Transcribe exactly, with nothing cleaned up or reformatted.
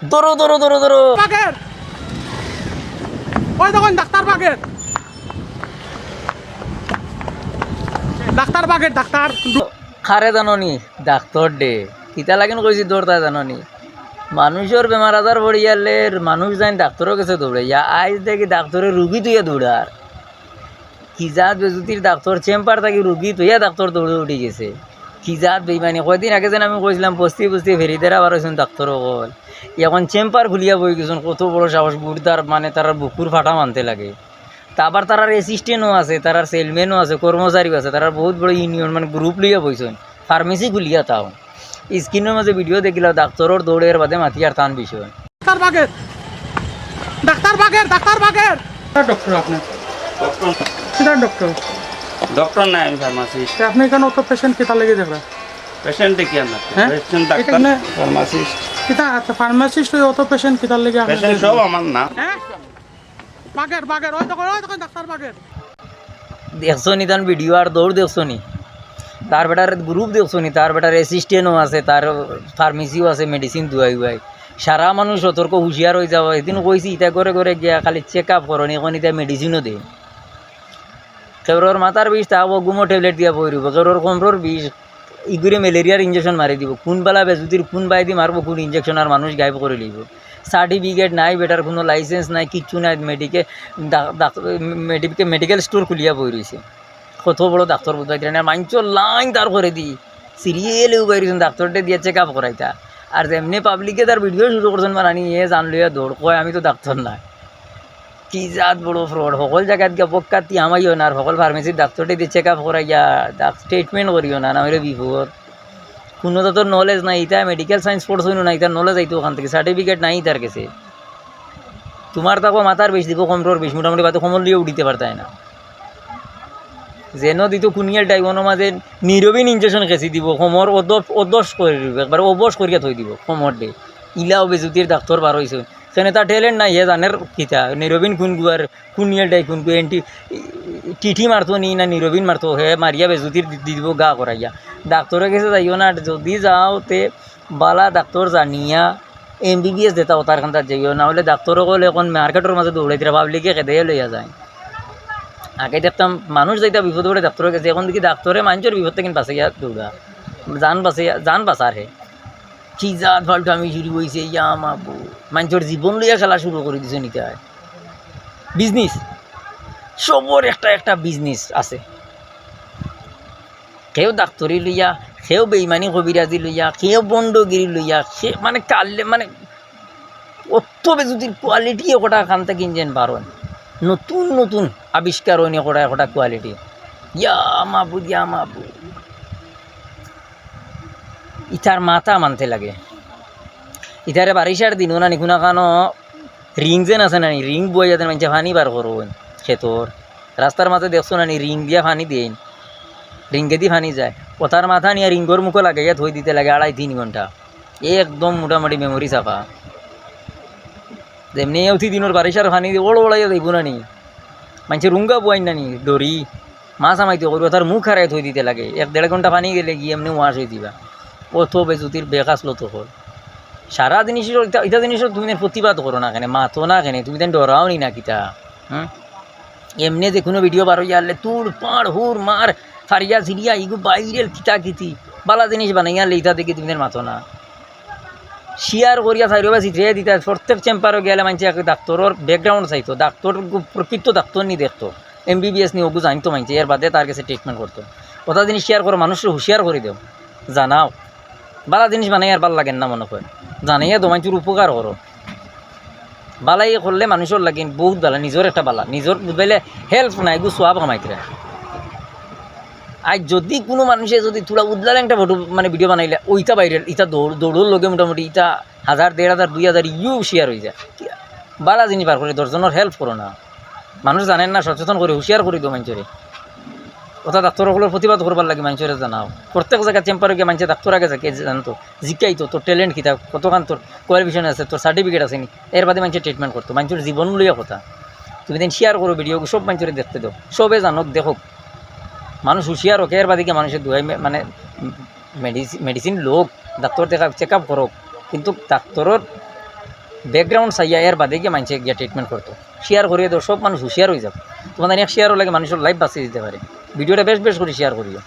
ধরো, ধরো, ধরো, ধরো। বাগের। ওই দেখইন ডাক্তার বাগের। ডাক্তার বাগের, ডাক্তার। কারে জানো নি? Doctor day. কিতা লাগিন কইছি দৌড়তা জানো নি? মানুষর বেমার আজার পড়িয়ালে মানুষ যাইন ডাক্তারর গেছে দৌড়াইয়া। আইজ দেখি ডাক্তারে রুগী থইয়া দৌড়ার। কি জাত বেজুতির ডাক্তার, চেম্বার থাকি রুগী থইয়া ডাক্তার দৌড়ে উঠি গেছে। কি জাত বেইমানি, কয়দিন আগে যেন আমি কইছিলাম বস্তি বস্তি ফেরি দেরা বার অইছইন ডাক্তার অকল। এখন চেম্বার খুলিয়া বই গেছইন, কত বড় সাহস, বুটদার মানে তারার বুকুর ফাটা মানতে লাগে। তা আবার তারার অ্যাসিস্ট্যান্টও আছে, তারার সেলম্যানও আছে, কর্মচারীও আছে, তারার বহুত বড় ইউনিয়ন মানে গ্রুপ লইয়া বইছইন, ফার্মেসি খুলিয়া তাও। স্ক্রিনর মাঝে ভিডিও দেখিলাম, ডাক্তারর দৌড়ের বাদে মাতিয়ার তান বিষয়। ডাক্তার বাগের, ডাক্তার বাগের, ডাক্তার বাগের। কোথায় ডক্টর আপনার? ডক্টর। কোথায় ডক্টর? ডক্টর নাই, আমি ফার্মাসিস্ট। তা আপনি এখানে অত পেশেন্ট কিতা লেগে দেখরা? পেশেন্ট দেখি আর না। হ্যাঁ? পেশেন্ট ডাক্তার, এখানে ফার্মাসিস্ট। কিতা আচ্ছা, ফার্মাসিস্ট হয়ে অত পেশেন্ট কিতা লেগে আপনি পেশেন্ট দেখরা? সব আমার না। হ্যাঁ? বাগের, বাগের, ওই দেখো, ওই দেখো ডাক্তার বাগের। দেখছো নি তান ভিডিও আর দৌড় দেখছো নি? তার বেটার গ্রুপ দেখছো নি? তার বেটার অ্যাসিস্ট্যান্টও আছে, তার ফার্মেসিও আছে, মেডিসিন দুয়াই উয়াই। সারা মানুষ সতর্ক, হুঁশিয়ার অই যাও। এদিন কইছি, ইতা ঘরে ঘরে গিয়া খালি চেক আপ করইন, এখন ইতা মেডিসিনও দেইন। কেউরর মাথার বিষ, তা ও ঘুমো ট্যাবলেট দিয়া বই রইব। কেউরর কোমরর বিষ, ইগুরে ম্যালেরিয়ার ইঞ্জেকশন মারি দিব। কোন বালা বেজুতির কোন বায়দি মারবো, কোন ইঞ্জেকশন আর মানুষ গায়েব করে লইব। সার্টিফিকেট নাই, বেটার কোনো লাইসেন্স নাই, কিচ্ছু নাই। মেডিকে-, ডা-, ডাক-, মেডিকে-, মেডিকেল স্টোর খুলিয়া বই রইছে। কত বড় ডাক্তার বুঝবাই দিলেন, আর মাইনষর লাইন দাঁড় করে দি, সিরিয়ালে উবাই রইছইন ডাক্তাররে দিয়া চেক আপ করাইতা। আর যেমনে পাবলিকে তার ভিডিও শুরু করছইন, মারানি এ জান লইয়া দৌড়, কয়, "আমি তো ডাক্তার নায়।" কি জাত বড় ফ্রড, হকল জাগাত গিয়া বক্কাতি হামাইও না, আর হকল ফার্মেসির ডাক্তাররে দিয়া চেক আপ করাইয়া ডাক-, ট্রিটমেন্ট করিও না, না হইলে বিপদ। কোনো তো তোর নলেজ নাই, ইতা মেডিকেল সায়েন্স পড়ছইন না, ইতা নলেজ আইতো ওখান থাকি, সার্টিফিকেট নাই তার গেছে। তোমার তাকো মাথার বিষ দিব, কোমরর বিষ, মোটামুটি বাদে কোমর লইয়া উঠিতে পারতায় না। যেন দিত কুনিয়াল টাইপ, ওর মাঝে নিরবিন ইঞ্জেকশন খেছি দিব, কোমর অদ-, অদস করে দিব, একবার অবশ করিয়া থই দিব, কোমর দে। ইলাও বেজুতির ডাক্তার বার হইছে। সেনে তার ট্যালেন্ট নাই, হে জানের কিতা, নিরবিন কোন গুয়ার, কুনিয়াল টাইপ কোন গু, এন্টি, টিটি মারতো নি না নিরবিন মারতো, হে মারিয়া বেজুতির দি-, দি দিব গা করাইয়া। ডাক্তারর গেছে যাইও না, যদি যাও তে বালা ডাক্তার জানিয়া এমবিবিএস যেতা অতার কান্দাত যাইও, না হইলে ডাক্তার অকল এখন মার্কেটর মাঝে দৌড়াইতরা, পাবলিকে খেদাইয়া লইয়া যায়। আগে দেখতাম মানুষ যাইতা বিপদ পড়ে ডাক্তারর গেছে, এখন দেখি ডাক্তারে মাইনষর বিপদ থাকি বাঁচাইয়া দৌড়া, জান বাঁচাইয়া, জান বাঁচার হে। কি জাত ফালতু আমি শুরু হইছে, ইয়া মাবু, মাইনষর জীবন লইয়া খেলা শুরু করি দিছে নিতায়। বিজনেস, সবর একটা একটা বিজনেস আছে। কেউ ডাক্তারি লইয়া, কেউ বেইমানি কবিরাজি লইয়া, কেউ বন্ডগিরি লইয়া, সে মানে কাল্লে মানে অত বেজুতির কোয়ালিটি একটা কান থাকি ইঞ্জেন বার অয়। নতুন নতুন আবিষ্কার অয়নি একটা একটা কোয়ালিটি। ইয়া মাবুদ, ইয়া মাবুদ। ইতার মাথা মানতে লাগে। ইতারে বারিশার দিনও না নিকুনা কানো রিং যেন আছে না নি, রিং বইয়া যেন মাইনষে পানি বার করইন খেতর। রাস্তার মাঝে দেখছো না নি, রিং দিয়া পানি দেইন, রিঙ্গেদি পানি যায়। অতার মাথা নিয়া রিঙ্গর মুখো লাগাইয়া থই দিতে লাগে আড়াই তিন ঘন্টা। একদম মোটামুটি মেমোরি সাফা। যেমনে উঠি দিনর বারিশার পানি দিয়ে ওড় ওড়াইয়া যাইব না নি, মাইনষে রুঙ্গা বুয়াইন না নি, ডরি। মাছ আমাইতে করিব, তার মুখ হারাই থই দিতে লাগে। এক দেড় ঘন্টা পানি গেলে গিয়া এমনে ওয়াশ হই দিবা। অত বেজুতির বেকাস লত হল। সারা জিনিসর ইতা, ইতা জিনিসর তুমি তান প্রতিবাদ করো না কেনে, মাতো না কেনে, তুমি তান ডরাও নি না কিতা? হুম? এমনে যে কোনো ভিডিও বার হইয়া আনলে তুড় পাড় হুড় মার, ফারিয়া সিরিয়া, ইগু ভাইরাল কিতা কিতি। বালা জিনিস বানাইয়া আনলে ইতা দেখি তুমি তান মাতো না। শেয়ার করিয়া চাইরো বা চিত্রে দিতা, প্রত্যেক চেম্বারও গেলে মাইনষে এক ডাক্তারর ব্যাকগ্রাউন্ড চাইতো, ডাক্তার গু-, প্রকৃত ডাক্তার নি দেখতো, এমবিবিএস নি ওগু জানতো মাইনষে, এর বাদে তার গেছে ট্রিটমেন্ট করতো। অতা জিনিস শেয়ার করো, মানুষরে হুঁশিয়ার করি দেও, জানাও। বালা জিনিস বানাইয়ার বালা লাগের না মনে হয়, জানাইয়া দেও, মাইনষর উপকার করো। বালাই করলে মানুষর লাগি বহুত বালা, নিজর একটা বালা, নিজর বুঝবাইলে হেল্প নাই, এগু সওয়াব কামাইতরা। আর যদি কোনো মানুষে যদি থুড়া উদলা লেংটা ফটো মানে ভিডিও বানাইলে, ওইটা ভাইরাল, ইটা দৌড়, দৌড়র লগে মোটামুটি ইটা হাজার, দেড় হাজার, দুই হাজার ইউ শেয়ার হয়ে যায়। বালা জিনিস বার করে দশজনর হেল্প করো না। মানুষ জানেন না, সচেতন করি, হুঁশিয়ার করি দেও মাইনষরে। অতা ডাক্তার অকলর প্রতিবাদ করবার লাগি মাইনষরে জানাও। প্রত্যেক জাগাত চেম্বারো গিয়া মাইনষে ডাক্তার আগে যাকে জানতো, জিকাইতো, "তোর ট্যালেন্ট কিতা, কতখান তোর কোয়ালিফিকেশন আছে, তোর সার্টিফিকেট আছে নি?" এর বাদে মাইনষে ট্রিটমেন্ট করতো। মাইনষর জীবন লইয়া কথা। তুমি তান শেয়ার করো ভিডিও, সব মাইনষরে দেখতে দেও, সবে জানক, দেখুক। মানুষ হুঁশিয়ার হোক, এর বাদে গিয়া মাইনষে দুয়াই মে-, মানে মেডিসি-, মেডিসিন লোক, ডাক্তার দেখা, চেক আপ করুক, কিন্তু ডাক্তারর ব্যাকগ্রাউন্ড চাইয়া এর বাদে গিয়া মানষে গিয়া ট্রিটমেন্ট করতো। শেয়ার করিয়া দেও, সব মানুষ হুঁশিয়ার অইযাউক। তুমার এক শেয়ারও লাগে মানুষর লাইফ বাঁচাই দিতে পারে। ভিডিওটা বেশ বেশ করি শেয়ার করিও।